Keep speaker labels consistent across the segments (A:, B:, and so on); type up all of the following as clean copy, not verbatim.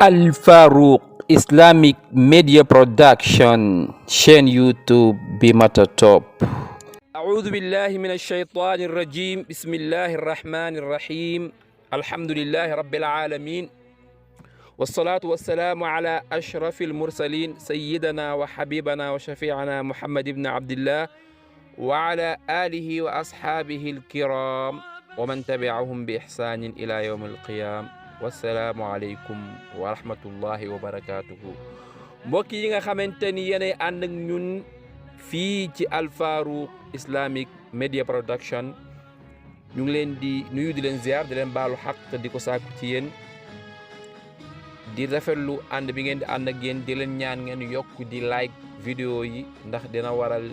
A: Al Farouk Islamic Media Production chaîne YouTube bi mata top. أعوذ بالله من الشيطان الرجيم بسم الله الرحمن الرحيم الحمد لله رب العالمين والصلاة والسلام على أشرف المرسلين سيدنا وحبيبنا وشفيعنا محمد بن عبد الله وعلى آله وأصحابه الكرام ومن تبعهم بإحسان إلى يوم القيامة wassalaamu aleykum wa rahmatullahi wa barakatuhu. mbokk yi nga xamante ni yéenay ànd ak ñun fii ci Al Farouk Islamic Media Production ñu ngi leen di nuyu di leen ziar di leen baalu xaq di ko sàkku ci yéen di rafetlu ànd bi ngeen di ànd ak yéen di leen ñaan ngeen yokk di like vidéo yi ndax dina waral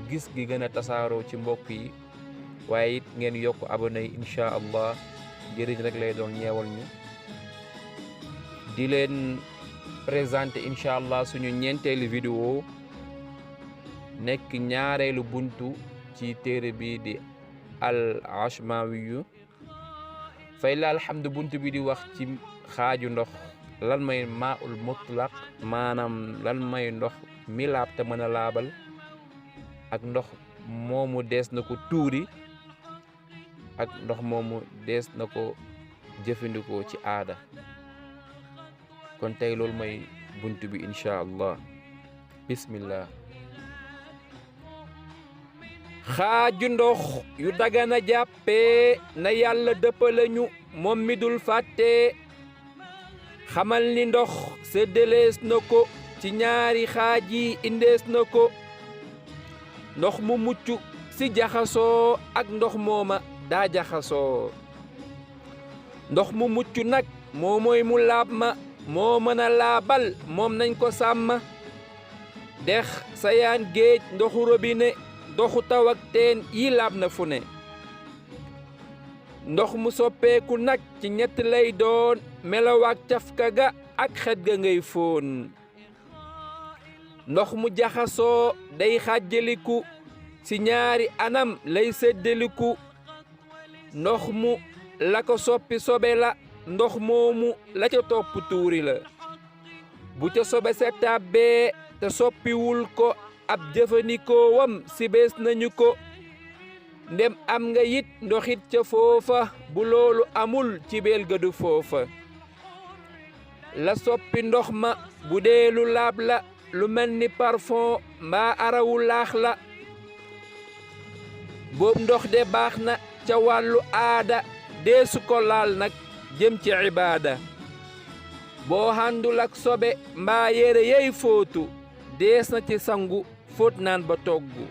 A: gis gi gën a tasaaroo ci mbokk yi waaye it ngeen yokk abonné yi incha allah jërëjëf rek lay doon ñeewal ñu di leen présenté incha allah suñu ñeenteelu vidéo nekk ñaareelu buntu ci téere bi di al ashmawiyu fay la alhamdu buntu bi di wax ci xaaju ndox lan may maaul mutlaq maanaam lan may ndox mi laab te mën a laabal ak ndox moomu dees na ko tuuri ak ndox moomu dees na ko jëfandikoo ci aada kon tey loolu mooy buntu bi incha allah bismillah. xaaju ndox yu dagana jàppee na yàlla dëppale ñu moom mi dul fàtte xamal ni ndox séddalees na ko ci ñaari xaaj yi indees na ko ndox mu mucc si jaxasoo ak ndox mooma daa jaxasoo ndox mu mucc nag moo mooy mu laab ma moo mën a laabal moom nañ ko sàmm dex sayaan géej ndoxu robinet ndoxu taw ak teen yi laab na fu ne ndox mu soppeeku nag ci ñett lay doon melaw ak cafka ga ak xet ga ngay fóon ndox mu jaxasoo day xàjjaliku ci ñaari anam lay séddaliku ndox mu la ko soppi sobe la ndox moomu la ca topp tuuri la bu ca sobe sa tàbbee te soppiwul ko ab jëfandikoowam si bees nañu ko ndem am nga yit ndoxit ca foofa bu loolu amul ci beel gadu foofa la soppi ndox ma bu dee lu laab la lu mel ni parfum mbaa arawu laax la boobu ndox de baax na ca wàllu aada deesu ko laal nag jëm ci ibaada boo handul ak sobe mbaa yére yey fóotu dees na ci sangu fóot naan ba toggu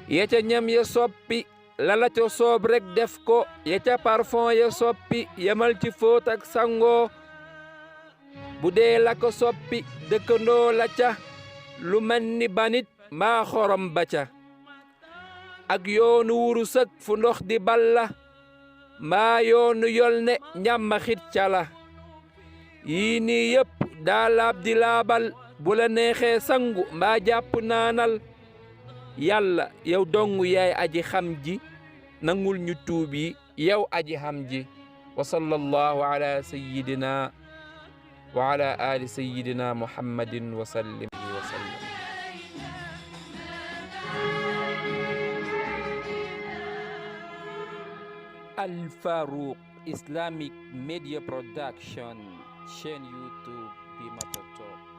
A: ya ca ñam ya soppi lala ca soob rek def ko ya ca parfum ya soppi yamal ci fóot ak sangoo bu dee la ko soppi dëkkandoo la ca lu mel ni banit mbaa xorom ba ca ak yoonu wurus ak fu ndox di balla mbaa yoonu yol ne ñàmma xit ca la yii nii yëpp daa laab di laabal bu la neexee sangu mbaa jàpp naanal yàlla yow dong yaay aji xam ji nangul ñu tuub yi yow aji xam ji wa sallallahu ala sayyidina wa ala ali sayyidina muhammadin wa sallim wa sallam. Al Farouk Islamic Media Production chaîne YouTube bi mata top.